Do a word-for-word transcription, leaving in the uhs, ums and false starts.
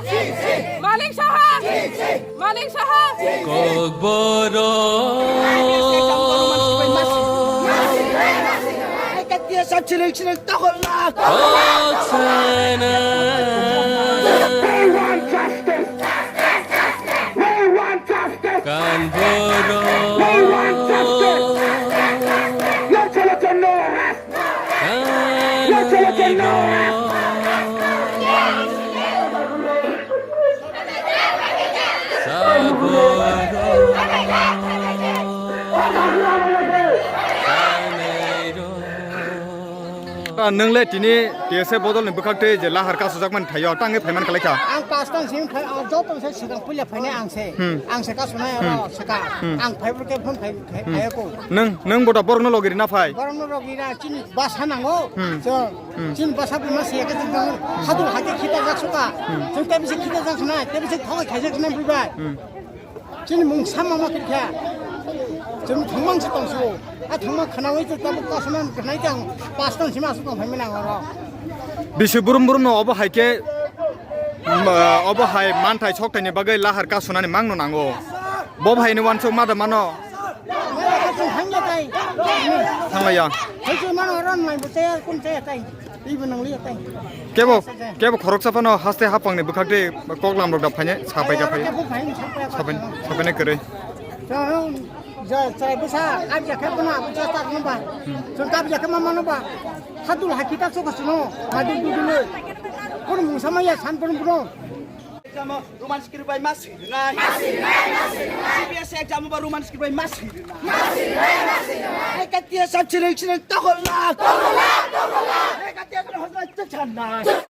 Malik Saha! Malik Saha! Kokborok! Koksaina! We want justice! We want justice! Kanborok! No cholo cholo, no rest! Nwng le tini T S F bodol ni bwkhak twi je lahar kasujakmani thaio tangwi phaiman kalaikha. Ang pastan simi phai, ang joto se swkang puila phainai ang se. Hmm. Ang se kasunai oro swkang. Hmm. Ang phai bwrwkhe phone phai, phai, Hmm. phai ko. Nwng, nwng boda borokno logi rina phai. Borokno logi rina chini basa nango. Hmm. Chwng Hmm. chini basa buma se yakhe chwng nango. Hadul hakhe khita jak suka. Hmm. Chwng tebisi khita jak sunai, tebisi thogai khaijak sunai bui bai. Hmm. Chini mung sama ma khe. Chwng thangmang se tongsu. A thangmang khanawi chwng tabuk kasuna khnai tang pastan sima asuk tong phaimani ang oro. Bisi burum burum no obo hai khe, um, obo hai manthai sokthai ni bagwi lahar kasunani mangno nango. Bo bahai ni wansuk ma da mano. Thangla ya. Kebo, kebo khoroksa phano haste hapang ni bwkhak twi koklam rok da phaine sapai ka phai. Sapai, sapai ne kwrwi. Chwrai bwsa kabya khe bono abo cha tak nung ba. Chwng kabya khe ma mano ba. Hadul hakita chukha chwngno. Madul dudule. Kono mungsa maya san bono bono. Exam o Roman script bai ma swi rwnai. Ma swi rwnai, ma swi rwnai. C B S E exam o ba Roman script bai ma swi rwnai. Ma swi rwnai, ma swi rwnai. Hai ka T S F chireng chireng tokol na. Tokol na, tokol na. Hai ka T S F hosna chakhan na.